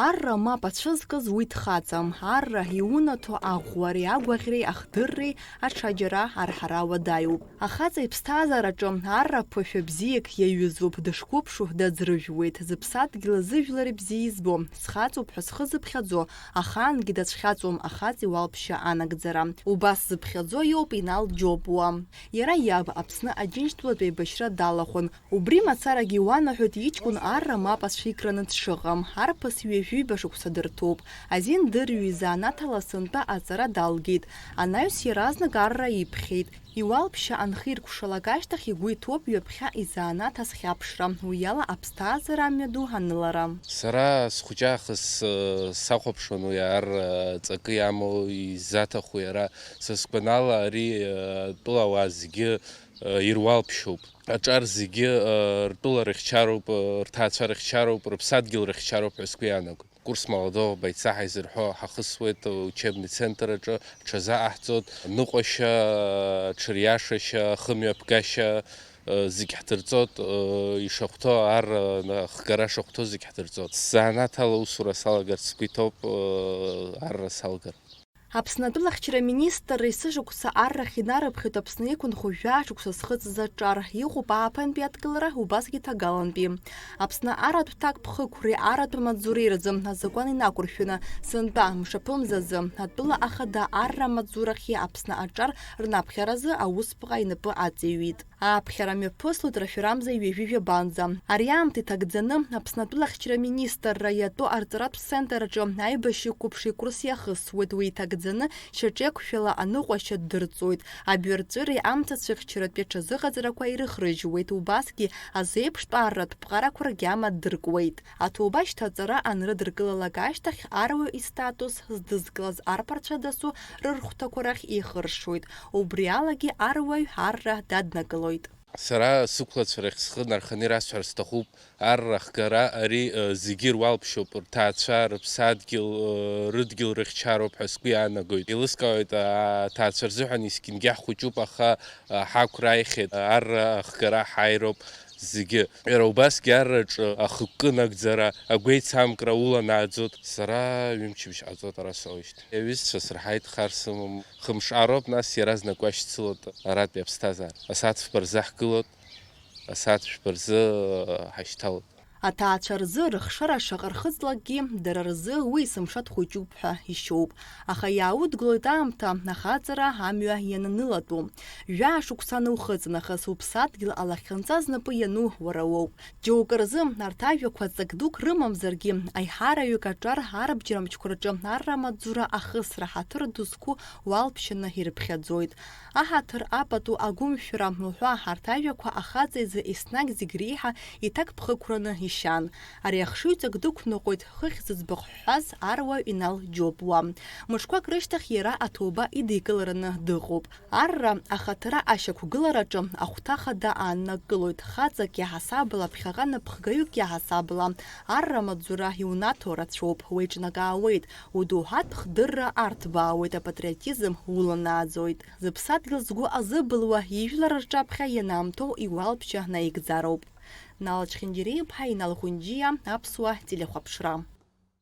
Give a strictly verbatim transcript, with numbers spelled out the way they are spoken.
Арра мап ацәызкыз уи дхаҵам. Арра иунаҭо аӷәӷәареи агәаӷьреи ахдырреи аҽаџьара арҳара уадаҩуп. Ахаҵа иԥсҭазаараҿы арра ԥышәа бзиак иаҩызоуп, дышқәыԥшу даӡрыжәуеит, зыԥсадгьыл зыжәлар бзиа избо, зхаҵоуп ҳәа зхы зыԥхьаӡо, ахаангьы дацәхьаҵуам ахаҵа иуалԥшьа анагӡара. Убас зыԥхьаӡо иоуп Инал Џьопуа. Иара иаб Аԥсны Аџьынџьтәылатә еибашьра далахәын. Убри мацарагьы иуанаҳәоит иҷкәын арра мап ацәикраны дшыҟам. Арԥыс ҩажәиба шықәса дырҭоуп. Азин дырҩеи, изанааҭ ала сынтәа аҵара далгеит. Анаҩс иаразнак арра иԥхьеит. Иуалԥшьа анхиркәшалак ашьҭахь игәы иҭоуп ҩаԥхьа изанааҭ азхьаԥшра, уи ала аԥсҭазаара амҩаду анылара. Сара схәыҷаахыс, э, сахәаԥшуан уи ар, э, ҵакы иамоу, изаҭаху иара. Са сгәанала, ари, э, тәылауаа зегьы, э, ируалԥшьоуп. Аҿар зегьы, э, ртәыла рыхьчароуп, э, рҭаацәа рыхьчароуп, рыԥсадгьыл рыхьчароуп ҳәа сгәы иаанагоит. Курс молодого бойца ҳаизырҳәо ҳахысуеит учебный центр аҿы, ҽазаҟаҳҵоит, ныҟәашьа, ҽыриашашьа, хымҩаԥгашьа, э, зегь ҳдырҵоит, э, ишахәҭоу ар, э, хгара шахәҭоу зегь ҳдырҵоит. Сзанааҭ ала усура салагарц сгәы иҭоуп, э, арра салгар. Аԥсны атәылахьчара министр есышықәса аррахь инарыԥхьоит Аԥсны иқәынхо жәаа шықәса зхыҵыз аҿар, иҟоуп ааԥынтәи адкылара, убасгьы ҭагалантәи. Аԥсны аратә ҭакԥхықәреи аратә маҵзуреи рзы азакәан инақәыршәаны, сынтәа мшаԥымзазы атәыла ахада арра амаҵзурахьи Аԥсны аҿар рнаԥхьаразы аусԥҟа инапы аҵаҩит. Ааԥхьара мҩаԥыслоит рашәарамза ҩажәи жәабанӡа. Ари аамҭа иҭагӡаны Аԥсны атәылахьчара министрра иатәу арҵаратә центр аҿы аибашьҩы қәыԥши курс иахысуеит. Уи иҭагӡаны шьаҿеиқәшәала аныҟәашьа ддырҵоит. Абҩарҵәыреи амцацәыхьчаратәи аҽазыҟаҵарақәа ирыхрыжьуеит. Убасгьы азеиԥштә арратә ԥҟарақәа ргьама дыркуеит. Аҭоуба ашьҭаҵара анрыдыркылалак ашьҭахь аруаҩ истатус здызкылаз арԥарцәа дасу рырхәҭақәа рахь ихыршоит. Убри алагьы аруаҩ арра даднакылоит. Сара сықәлацәа рахь схы нарханы ирасҳәар сҭахуп, арра ахгара ари, э, зегьы руалԥшьоуп, рҭаацәа, рыԥсадгьыл, э, рыдгьыл рыхьчароуп ҳәа сгәы иаанагоит. Еилыскаауеит, а, аҭаацәа рзыҳәан есқьынгьы ҳхәыҷуп, аха, а, ҳақәра аихьеит, арра ахгара ҳаироуп. Зегьы. Иара убасгьы арраҿы ахықәкы нагӡара, агәеицамкра уланааӡоит. Сара ҩымчыбжь ҟаҵоит ара соуижьҭеи. Аҩызцәа сырҳаит, хар сымам. Хымш аароуп, нас иаразнак уашьцылоит аратәи аԥсҭазаара. Асааҭ фба рзы ҳгылоит, асааҭ жәба рзы ҳашьҭалоит. Аҭаацәа рзы рыхшара шаҟа рхыҵлакгьы, дара рзы уи есымша дхәыҷуп ҳәа ишьоуп. Аха иааудгылоит аамҭа, ахаҵара амҩа иананылатәу. Жәаа шықәса анухыҵ нахыс уԥсадгьыл алахьынҵа знапы иану уара уоуп. Џьоукы рзы арҭ ажәақәа ҵак дук рымамзаргьы, аиҳараҩык аҿар арбџьар амчқәа рҿы арра амаҵзура ахысра ҳаҭыр ду зқәу уалԥшьаны ирыԥхьаӡоит. Аҳаҭыр апату агәымшәара уҳәа арҭ ажәақәа ахаҵа изы еснагь зегь реиҳа иҭакԥхықәраны ишьан. Ари ахшыҩҵак дықәныҟәоит хыхь зыӡбахә ҳҳәаз аруаҩ Инал Џьопуа. Мышқәак рышьҭахь иара аҭоуба идикылараны дыҟоуп. Арра ахаҭара ашьақәгылараҿы ахәҭа хада ааннакылоит, хаҵак иаҳасабала, ԥхьаҟа напхгаҩык иаҳасабала, арра амаҵзура иунаҭо рацәоуп, уеиҿнакаауеит, удоуҳатә хдырра арҭбаауеит, апатриотизм уланааӡоит. Зыԥсадгьыл згәы азыбылуа, ижәлар рҿаԥхьа ианаамҭоу иуалԥшьа наигӡароуп. Нал Чхинџьариа-иԥҳа, Инал Хәынџьиа, Аԥсуа телехәаԥшра.